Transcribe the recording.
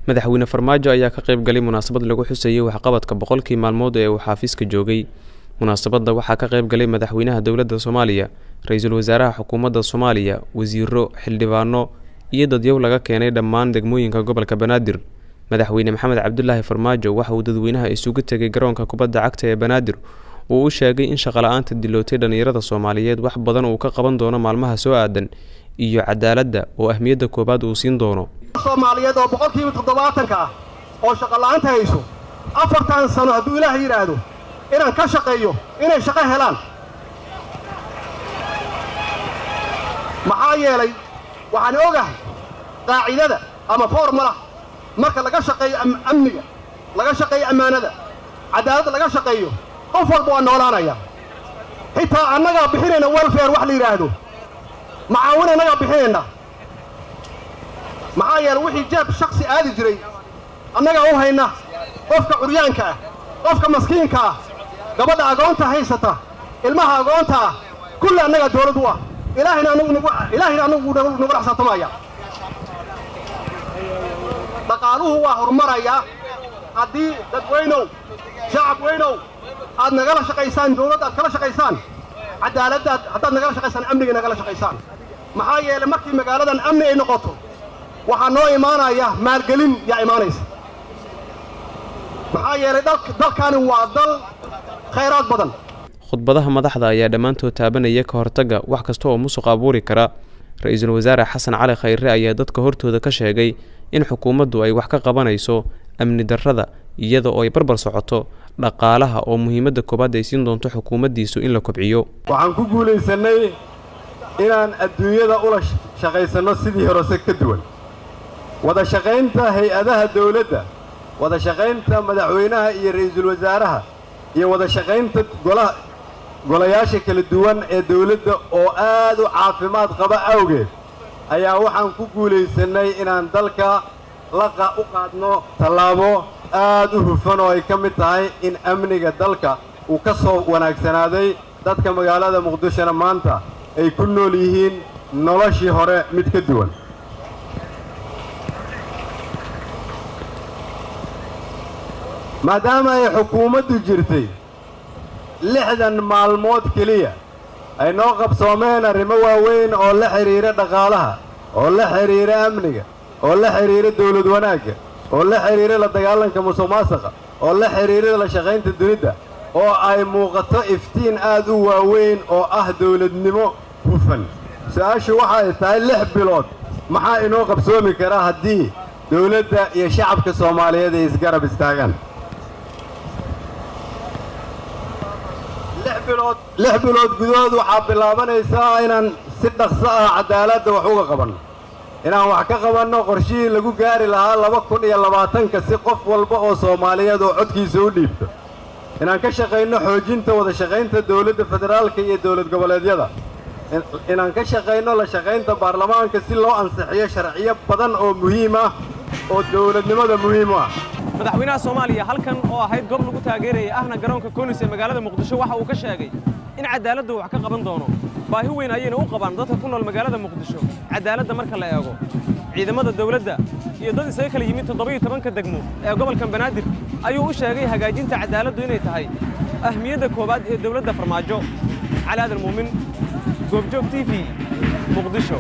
Madaxweyne Farmaajo ayaa ka qayb galay munaasabad lagu xusayay waxqabadka 100-kii maalmood ee uu xaafiiska joogay. Munaasabadda waxaa ka qayb galay madaxweynaha dowladda Soomaaliya, ra-iisul wasaaraha xukuumadda Soomaaliya, wasiiro, xildhibaano iyo dadyow laga keenay dhammaan degmooyinka gobolka Banaadir. Madaxweyne Maxamed Cabdulaahi Farmaajo waxa uu dadweynaha isugu tegay garoonka kubadda cagta ee Banaadir uu u sheegay in shaqala-aanta dilootay dhallinyarada Soomaaliyeed wax badan uu ka qaban doono maalmaha soo aadan, iyo cadaaladda oo ahmiyadda koowaad uu siin doono. Soomaaliyeed oo 70%-ka ah oo shaqola'aanta hayso, 4tan sano hadduu Ilaah yidhaahdo inaan ka shaqeeyo inay shaqo helaan. Maxaa yeelay, waxaan ogahay qaacidada ama formula marka laga shaqeeyo amniga, laga shaqeeyo ammaanada, cadaaladda laga shaqeeyo, qof walba waa noolaanaya. Xitaa annagaa bixinayna welfare wax la yidhaahdo, macaawin annagaa bixinayna. Maxaa yeelay, wixii jeeb shaksi aadi jiray annagaa u hayna qofka curyaanka ah, qofka maskiinka ah, gabadha agoonta haysata, ilmaha agoonta ah, kulli annagaa dawlad u ah. Ilaahayna anagu nagu, Ilaahayna anagu nagula xisaabtamaya. Dhaqaaluhu waa horumarayaa haddii dadweynow, shacab weynow, aad nagala shaqaysaan dawladda, aad kala shaqaysaan cadaaladdaad, haddaad nagala shaqaysaan amniga, nagala shaqaysaan. Maxaa yeelay, markii magaaladan amni ay noqoto, waxaa noo imaanaya maalgelin yaa imaanaysa. Maxaa yeelay, dalkani waa dal khayraad badan. Khudbadaha madaxda ayaa dhammaantood taabanaya ka hortagga wax kasta oo musuq abuuri kara. Ra-iisul wasaare Xasan Cali Khayre ayaa dadka hortooda ka sheegay in xukuumaddu ay wax ka qabanayso amni darrada, iyada oo ay barbar socoto dhaqaalaha oo muhiimadda koowaad ay siin doonto xukuumaddiisu in la kobciyo. Waxaan ku guulaysannay inaan adduunyada ula shaqaysanno sidii horese ka duwan. Wada shaqaynta hay-adaha dawladda, wada shaqaynta madaxweynaha iyo ra'iisul wasaaraha, iyo wada shaqaynta golaha, golayaasha kala duwan ee dawladda oo aad u caafimaad qaba awgeed ayaa waxaan ku guulaysannay inaan dalka laqa u qaadno tallaabo aad u hufan, oo ay ka mid tahay in amniga dalka uu ka soo wanaagsanaaday, dadka magaalada Muqdishona maanta ay ku nool yihiin noloshii hore mid ka duwan. Maadaama ay xukuumaddu jirtay 60 maalmood keliya, ay noo qabsoomeen arrimo waaweyn oo la xidhiira dhaqaalaha, oo la xidhiira amniga, oo la xidhiira dawlad wanaagga, oo la xidhiira la dagaalanka musuqmaasuqa, oo la xidhiira la shaqaynta dunida, oo ay muuqato iftiin aad u waaweyn oo ah dawladnimo hufan. Su-aashu waxay tahay, 6 bilood maxaa inoo qabsoomi karaa haddii dawladda iyo shacabka Soomaaliyeed ay isgarab istaagaan? 6 bilood, 6 bilood gudahood waxaa bilaabanaysaa inaan si dhaqso ah cadaaladda wax uga qabanno, inaan wax ka qabanno qorshihii lagu gaari lahaa 2020-ka, si qof walba oo Soomaaliyeed oo codkiisa u dhiibto, inaan ka shaqayno xoojinta wada shaqaynta dawladda federaalka iyo dawlad goboleedyada, inaan ka shaqayno la shaqaynta baarlamaanka si loo ansixiyo sharciyo badan oo muhiim ah oo dawladnimada muhiim u ah. Madaxweynaha Soomaaliya halkan oo ahayd goob lagu taageerayay, ahna garoonka Konis ee magaalada Muqdisho, waxa uu ka sheegay in cadaaladdu wax ka qaban doono. Baahi weyn ayayna u qabaan dadka ku nool magaalada Muqdisho cadaaladda marka la eego. Ciidamada dawladda iyo dad isaga kala yimid 17-ka degmo ee gobolkan Banaadir ayuu u sheegay hagaajinta cadaaladdu inay tahay ahmiyadda koowaad ee dawladda Farmaajo. Cali Aadan Muumin, Goobjoog TV, Muqdisho.